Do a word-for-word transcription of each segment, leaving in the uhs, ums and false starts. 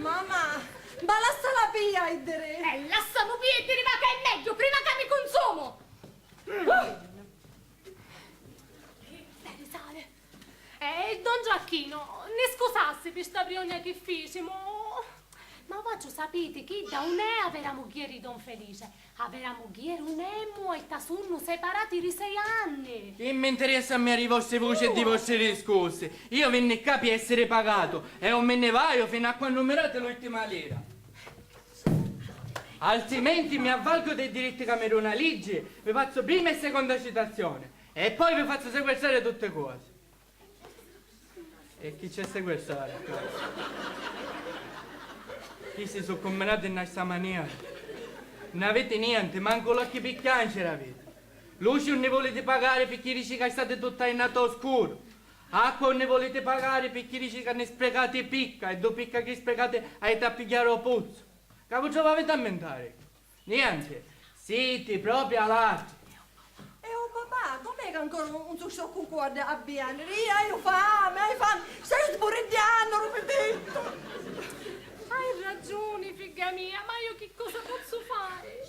Mamma, ma lassala pìddiri! Eh, lassamu pìddiri, ma ca è megghiu, prima ca mi cunsumu! Beni, sali. Eh, don Giacchino, ni scusassi pi sta vriogna chi ficimu. Ma vogghiu sapiti chi idda 'un è a vera mugghieri di don Felice. A vera mugghieri 'un emu e ta sunnu separati di sei anni. Chi mi interessa a mia di vostri vuci e di vostri discursi? Io vinni ccà pi essiri pagatu e 'un mi nni vaiu finu a quannu mi dati l'ultima lira. Altrimenti mi avvalgu dei diritti ca mi duna a liggi, vi fazzu prima e seconda citazione e poi vi fazzu sequestrari tutti cosi. E chi c'è sequestrari? Chisti su cumminati nna sta manera. Nun aviti nienti, mancu l'occhi pi chianciri aviti. Luci 'un ni vuliti pagari picchì dici ca stati tutta a jurnata ô scuru. Acqua 'un ni vuliti pagari picchì dici ca ni sprecati picca e ddu picca chi sprecati aviti a pigghiari ô puzzu. Ca cu trova aviti a mintari? Nienti, siti propria latri. E o papà, com'è ca ancora un, un su scioccu cu a, a bianiri? Io haiu fami, haiu fami, staiu sburiddiannu, rupitittu! Hai ragiuni, figga mia, ma io chi cosa pozzu fari?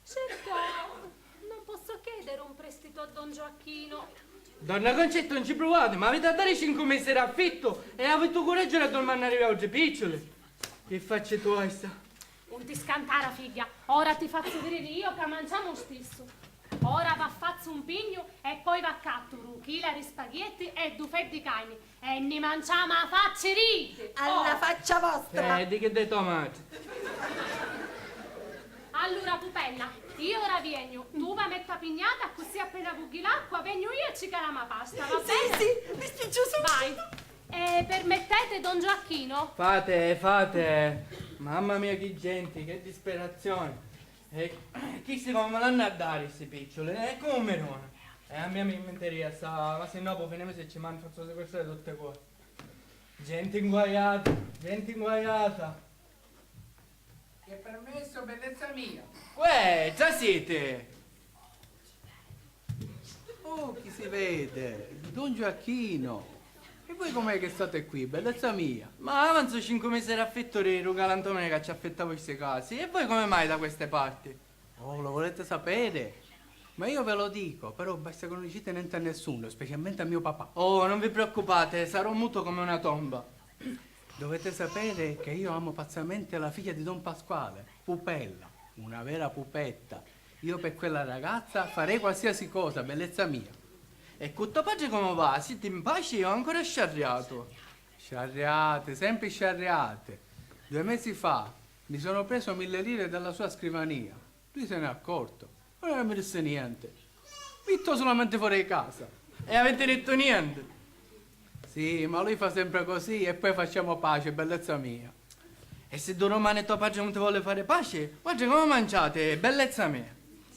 Certo, non posso chiedere un prestito a don Gioacchino. Donna Concetta, non ci pruvati, ma aviti a dari cincu mesi d'affittu e aviti u curaggiu d'addumannari autri picciuli. Chi facci tuosta? Un ti scantara, figghia, ora ti fazzu vidiri io ca manciamu u stissu. Ora va fazzu un pignu e poi va catturu chila di spaghetti e du feddi carni e ni manciamu a facci di iddi. Alla faccia vostra! Eh, di chi di to matri? Allura, pupella, io ora viegnu, tu va metti a pignata, accussì appena vugghi l'acqua, vegnu io e ci calamu a pasta, va bene? Sì, sì, mi spicciu subito. Vai. E permettete, don Gioacchino? Fate, fate. Mamma mia, chi genti, che disperazione. E chisti comu mi l'hannu a dari, sti picciuli? E comu mi duna? E a mia mi, mi interessa, ma si no, poi finimu se ci mangiu, fazzu sequestrari tutti e dui. Genti inguaiata, genti inguaiata. È permesso, bellezza mia? Uè, trasiti! Oh, chi si vede! Don Gioacchino! E voi com'è che state qui, bellezza mia? Ma avanzu cincu mesi d'affittu di lu galantomeni ca ci affittavu sti casi. E voi come mai da queste parti? Oh, lo volete sapere? Ma io ve lo dico, però basta che non dicete niente a nessuno, specialmente a mio papà. Oh, non vi preoccupate, sarò muto come una tomba. Dovete sapere che io amo pazzamente la figlia di don Pasquale, Pupella, una vera pupetta. Io per quella ragazza farei qualsiasi cosa, bellezza mia. E cu to patri comu va? Siti in paci o ancora sciarriatu? Sciarriate, sempre sciarriate. Due mesi fa mi sono preso mille lire dalla sua scrivania. Lui se n'è accorto, ma non mi disse niente. Mi ittò solamente fuori di casa. E avete detto niente? Sì, ma lui fa sempre così e poi facciamo pace, bellezza mia. E se domani tuo padre non ti vuole fare pace, guarda come mangiate, bellezza mia.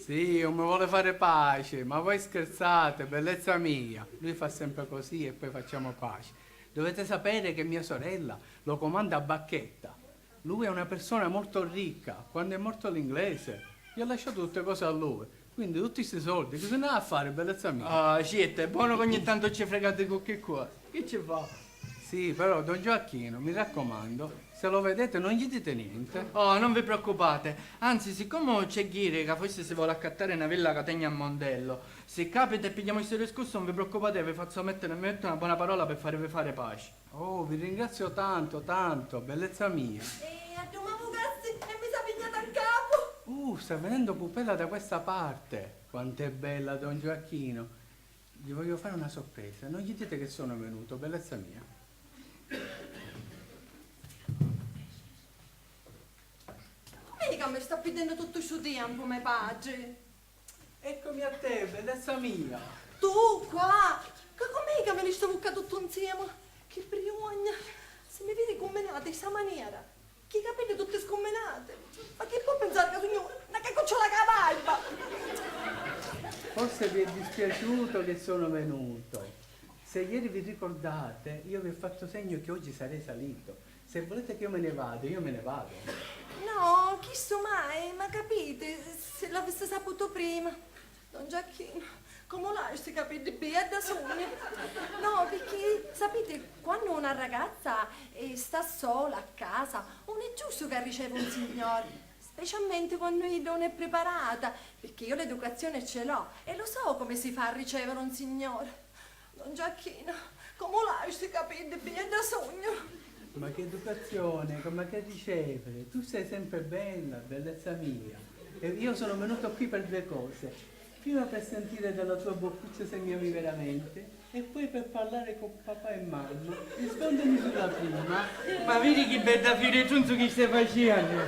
Sì, non mi vuole fare pace, ma voi scherzate, bellezza mia. Lui fa sempre così e poi facciamo pace. Dovete sapere che mia sorella lo comanda a bacchetta. Lui è una persona molto ricca. Quando è morto l'inglese, gli ha lasciato tutte cose a lui. Quindi tutti sti soldi, chi si n'ha a fare, bellezza mia? Ah, Cietta, è buono che ogni tanto ci fregate cu chi cosa. Chi ci fa? Sì, però, don Gioacchino, mi raccomando, se lo vedete non gli dite niente. Oh, non vi preoccupate. Anzi, siccome c'è Ghiri che forse si vuole accattare una villa che tegna a Mondello, se capita e pigliamo sto discorso, non vi preoccupate, vi faccio mettere, vi metto una buona parola per farvi fare pace. Oh, vi ringrazio tanto, tanto, bellezza mia. E addumà vucassi e mi sa pignata a capu! Uh, sta venendo Pupella da questa parte. Quant'è bella, don Gioacchino. Gli voglio fare una sorpresa. Non gli dite che sono venuto, bellezza mia. Com'è ca mi sta pidennu tuttu stu tiempu, me patri? Eccomi a te, bellezza mia! Tu qua? Ca com'è ca mi li sto vucca tuttu nziemu? Chi briugna! Si mi vidi cumminata di sta manera, chi capiddi tutti scumminati, ma chi pò pinsari ca sugnu na caccucciola ca barba? Forse vi è dispiaciuto che sono venuto. Se ieri vi ricordate, io vi ho fatto segno che oggi sarei salito. Se volete che io me ne vado, io me ne vado. No, chistu mai, ma capite, se l'avissi saputu prima. Don Giacchino, comu l'hai sti capiddi biedda sugnu? No, picchì, sapite, quannu una ragazza è sta sola a casa, 'un è giustu ca riceva un signore, specialmente quannu idda 'un è priparata, picchì io l'educazione ce l'ho e lo so come si fa a ricevere un signore. Don Giacchino, comu l'hai sti capiddi, biedda sugnu! Ma che educazione, ma che ricevere? Tu sei sempre bella, bellezza mia. E io sono venuto qui per due cose. Prima per sentire dalla tua boccuccia se mi ami veramente, e poi per parlare con papà e mamma. Rispondimi sulla prima. Ma vidi chi bedda fiuretrunzu chi stai facennu!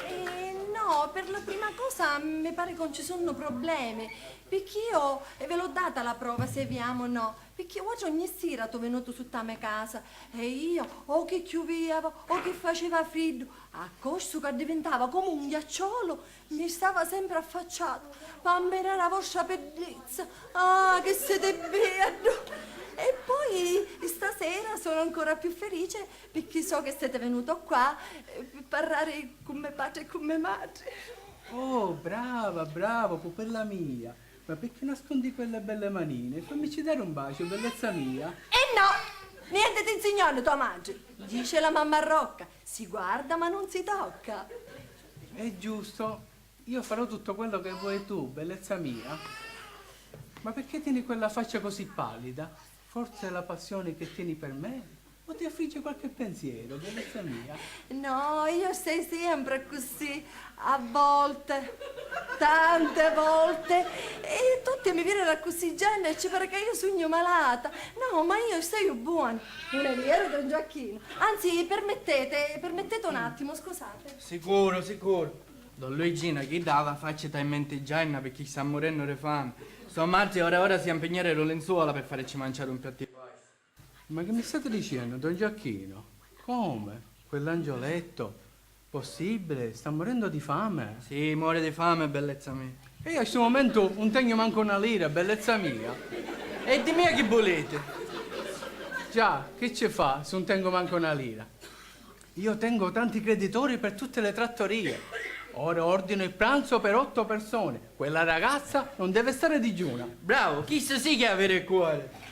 Eh, no, per la prima cosa mi pare che non ci sono problemi, perché io, e ve l'ho data la prova se vi amo o no, perché vuatri ogni sira tu venutu sutta a me casa, e io, o che chiuviava, o che faceva friddu, a costu che diventava come un ghiacciolo, mi stava sempre affacciato, p'ammirare la vostra bellezza. Ah, che siete bello! E poi stasera sono ancora più felice perché so che siete venuto qua, eh, per parlare con me padre e con me madre. Oh, brava, brava, pupella mia. Ma perché nascondi quelle belle manine? Fammici dare un bacio, bellezza mia. E no! Niente ti insignò tua madre. Dice la mamma Rocca, si guarda ma non si tocca. È giusto, io farò tutto quello che vuoi tu, bellezza mia. Ma perché tieni quella faccia così pallida? Forse è la passione che tieni per me? O ti affligge qualche pensiero, bellezza mia? No, io stai sempre così, a volte, tante volte, e tutti mi virano così, Gianna, e ci pare che io sugnu malata. No, ma io staiu buona. Non è vero, don Giacchino? Anzi, permettete, permettete un attimo, scusate. Sicuro, sicuro. Don Luigino, chi dava facci t'ha in mente Gianna perché sta murennu di fame. Sua madre ora ora si ha impegnare le lenzuola per farci mangiare un piatto di pasta. Ma che mi state dicendo, don Giacchino? Come? Quell'angioletto? Possibile? Sta morendo di fame? Sì, muore di fame, bellezza mia. E io a stu momento non tengo manco una lira, bellezza mia. E di mia chi volete? Già, che ci fa se non tengo manco una lira? Io tengo tanti creditori per tutte le trattorie. Ora ordino il pranzo per otto persone. Quella ragazza non deve stare digiuna. Bravo, chistu sì che è avere il cuore.